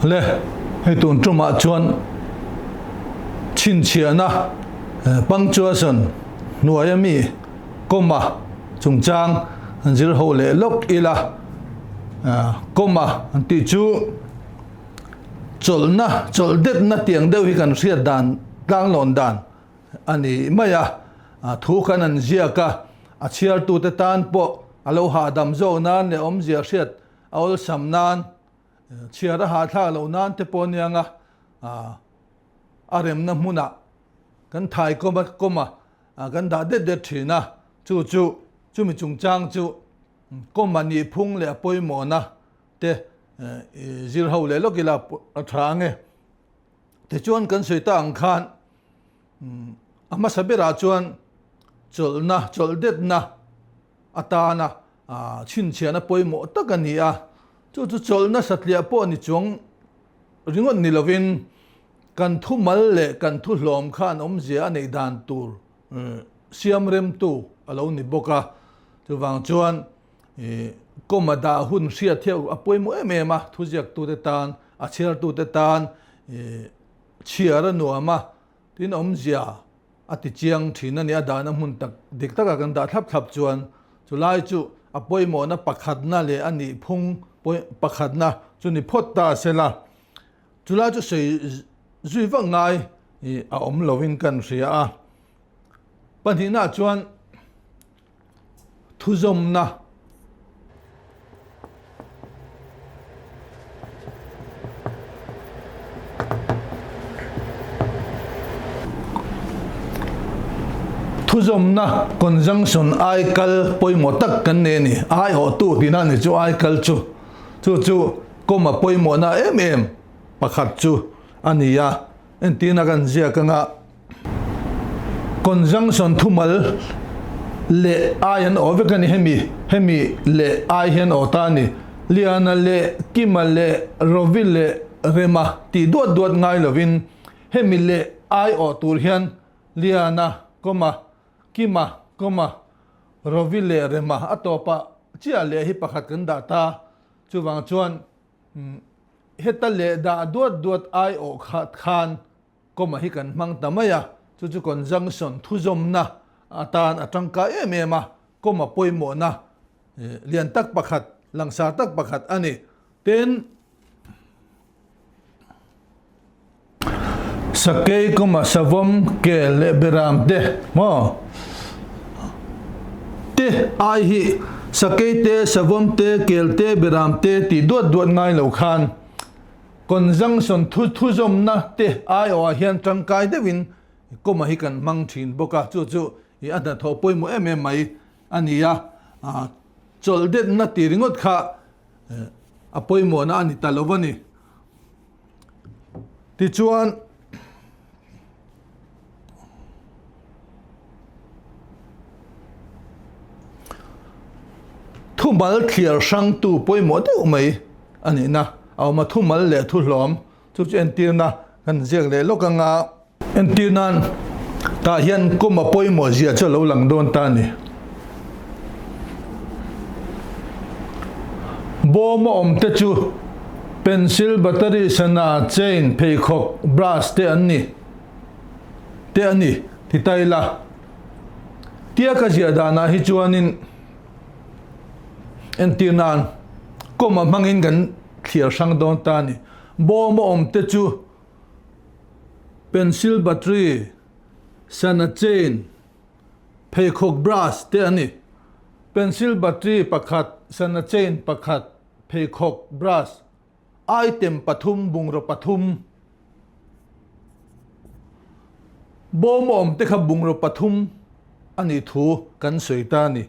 Le, hei tun tumah chuan chhinchhiahna punctuation hnuaia mi comma chungchang an zir ho leh lawk ila. Comma an tih chu chawlhna, chawlh detna tiang deuh hi kan hriat dan tlanglawn dan a ni mai a. Thu khan an ziak a, a chhiartute tan pawh a lo hahdam zawk nan leh awmzia hriat a awlsam nan Chhiar a hahthlak loh nan te pawh aniang a, a remna hmunah kan thai kawm a kawm a, kan dah det det thin a, chu chu chumi chungchang chu kawm a nih phung leh a pawimawhna te zir ho leh lawk ila a tha ang e. Tichuan kan sawi ta ang khan a hmasa berah chuan chawlhna, chawlh detna atana chhinchhiahna pawimawh tak a ni a, chu chu chawlhna satliah pawh ni chuang ringawt ni lovin kan thumal leh kan thuhlawm khan awmzia a neih dan tur siam remtu a lo ni bawk a, chuvang chuan comma dah hun hriat hi a pawimawh em em a, thuziaktute tan, a chhiartute tan chhiar a nuam a, tin awmzia A ti chiang thin a ni, a dahna hmun tak dik taka kan dah thlap thlap chuan chulai chu a pawimawhna pakhatna leh a nih phung pakhatna chu ni phawt ta se la, chulai chu sawi zui vak ngai a awm lovin kan hria a. Pahnihnaah chuan Thuzawmna. Thuzawmna conjunction ai kal pawimawh tak kan nei a ni. Aiawhtu tihna ni chu ai kal chu. Chu chu comma pawimawhna em em pakhat chu a ni a. Entirna kan ziak anga conjunction thumal leh ai an aw vek a ni hemi hemi leh ai hian aw ta a ni. Liana leh Kima leh Rovi leh Rema tih duat duat ngai lovin hemi leh ai aw tur hian Liana comma Kima comma Rovi leh Rema a tawpah chiah leh hi pakhat kan dah ta. Chuvang chuan Heta leh dah duat duat aiawh khat khan comma hi kan hmang ta mai a, chu chu conjunction thuzawmna atan a tangkai em em a, comma pawimawhna lian tak pakhat, langsar tak pakhat a ni. Tin, Sakei comma savawm kel leh beram te maw te ai hi sakei te savawm te kel te beram te tih duat duat ngai lo khan conjunction thu thuzawmna te aiawh ah hian tangkai deuhin comma hi kan hmang thin bawk a, chu chu i a hnathawh pawimawh em em mai a ni a, chawlh detna tih ringawt kha a pawimawhna a ni ta lo a ni. Tichuan, thumal thliar hrangtu pawimawh deuh mai a nihna a awm a, thumal leh thuhlawm chu chu entirna kan ziak leh lawk anga. Entir nan tah hian kum a pawimawh zia chu a lo lang dawn ta a ni. Bawm a awm te chu pencil, battery, sana, chain, pheikhawk, brush te an ni te a ni ti ta ila. Tia ka ziah danah hi chuanin entir nan kum a hmangin kan thliar hrang dawn ta a ni. Bawm a awm te chu Pencil battery, sana chain, pheikhawk brush te a ni. Pencil battery pakhat, sana chain pakhat, pheikhawk brush, item pathum, bungraw pathum. Bawm a awm te kha bungraw pathum a nih thu kan sawi ta a ni.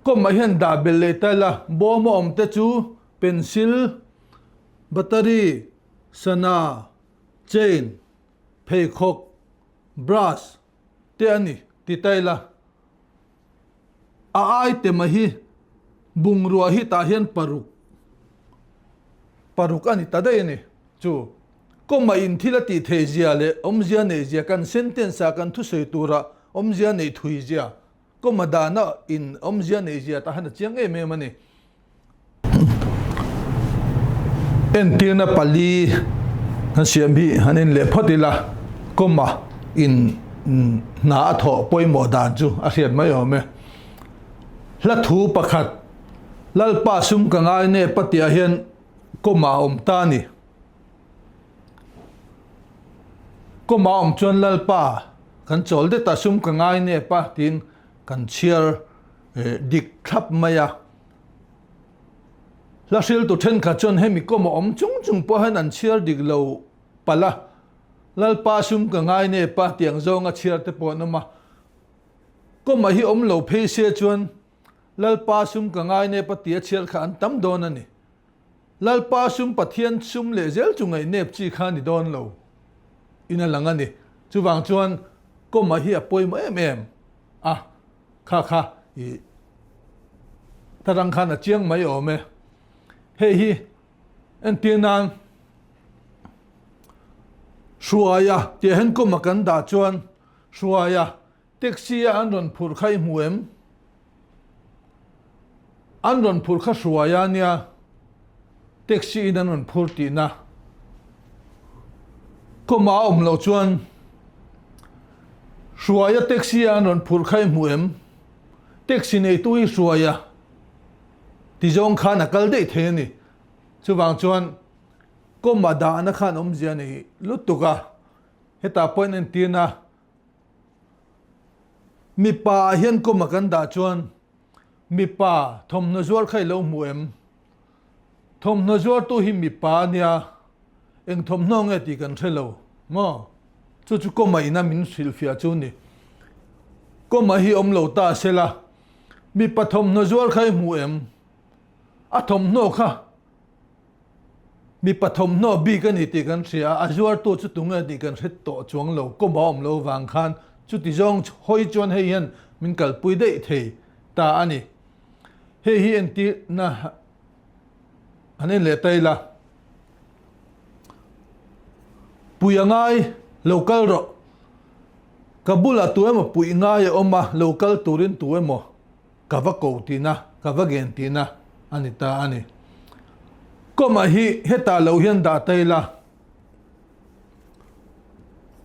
Kawmah hian dah belh leh ta ila, bawm a awm te chu Pencil, battery, sana, chain, pheikhawk, brush te a ni ti ta ila. A item a hi bungrua hi tah hian paruk paruk a ni ta daih a ni. Chu comma in thil a tih theih zia leh awmzia neih zia kan sentence ah kan thusawi tura awmzia neih thui zia comma dana in awmzia neih zia tah hian a chiang em em a ni. Entirna pali kan siam hi han en leh phawt ila, comma in hna a thawh pawimawh dan chu a hriat mai awm e. Hla thu pakhat, Lalpa sum ka ngai nep a tihah hian comma a awm ta a ni. Comma a awm chuan Lalpa kan chawl det a, sum ka ngai nep a tiin kan chhiar dik thlap mai a. Hla hriltu thenkhat chuan hemi comma awm chung chung pawh hian an chhiar dik lo palh a, Lalpa sum ka ngai nep a tiang zawnga chhiar te pawh an awm a. Comma hi awm lo phei se chuan Lalpa sum ka ngai nep a tia chhiar kha an tam dawn a ni. Lalpa sum Pathian sum leh zel chu ngaih nep chi kha ni dawn lo in a lang a ni. Chuvang chuan comma hi a pawimawh em em a, kha kha i tarang khan a chiang mai awm e. Hei hi entir nan Hruaia tih hian comma kan dah chuan Hruaia, taxi a an rawn phurh kha i hmu em? An rawn phurh kha Hruaia nia, taxi in an rawn phur tihna. Comma a awm loh chuan Hruaia taxi a an rawn phurh kha i hmu em? Taxi neitu hi Hruaia ti zawng khan a kal daih thei a ni. Chuvang chuan comma dahna khan awmzia nei lutuk a. Hetah pawh in entirna mipa ah hian comma kan dah chuan mipa thawmhnaw zuar kha i lo hmu em? Thawmhnaw zuartu hi mipa a nia, eng thawmhnaw nge tih kan hre lo maw? Chu chu comma ina min hrilhfiah chu ni. Comma hi awm lo ta sela, mipa thawmhnaw zuar kha i hmu em? A thawmhnaw kha Mipa thawmhnaw bik a ni tih kan hria a, a zuartu chu tunge tih kan hre tawh chuang lo, kawm a awm lo vang khan chuti zawng hawi chuan hei hian min kalpui daih thei ta a ni. Hei hi entirna han en leh ta ila, Pui a ngai, lo kal rawh. Ka bulah tu emaw puih ngai a awm a, lo kal turin tu emaw. Ka va ko tihna, ka va gen tihna a ni ta a ni. Comma hi hetah lo hian dah ta ila,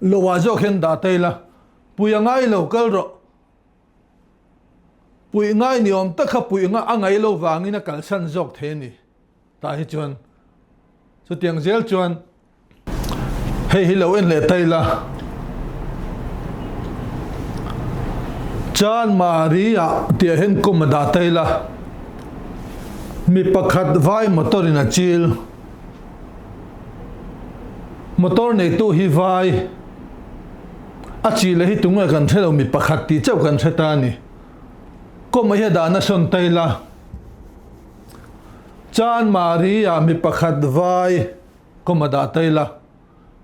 loah zawk hian dah ta ila, pui a ngai lo kal rawh. Puih ngai ni awm tak kha puih a ngai lo vangin a kalsan zawk thei a ni. Tah hi chuan chutiang zel chuan hei hi lo en leh ta ila. Chan Maria tih ah hian kum a dah ta ila. Mi pakhat vai motor in a chil. Motor neitu hi vai a chil a hi tunge kan hre lo mi pakhat tih chauh kan hre ta a ni. Kum a hi a dahna sawn ta ila. Chan Maria mi pakhat vai comma dah ta ila,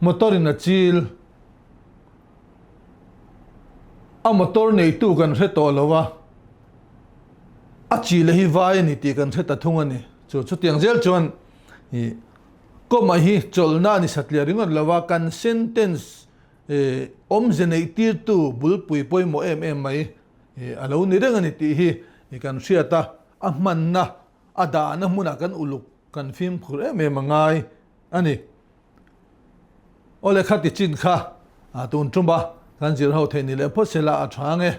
motor in a chil. A motor neitu kan hre tawh lo a, a chil hi vai a ni tih kan hre ta thung a ni. Chu chutiang zel chuan i comma hi chawlhna a ni satliah ringawt lo a, kan sentence awmze neih tirtu bulpui pawimawh em em mai a lo ni reng a ni tih hi kan hriat a. A hmanna, a dahna hmunah kan uluk, kan fimkhur em em a ngai a ni. Awle khati chin kha tun tuma kan zir ho theih ni leh phawt sela a tha ang e.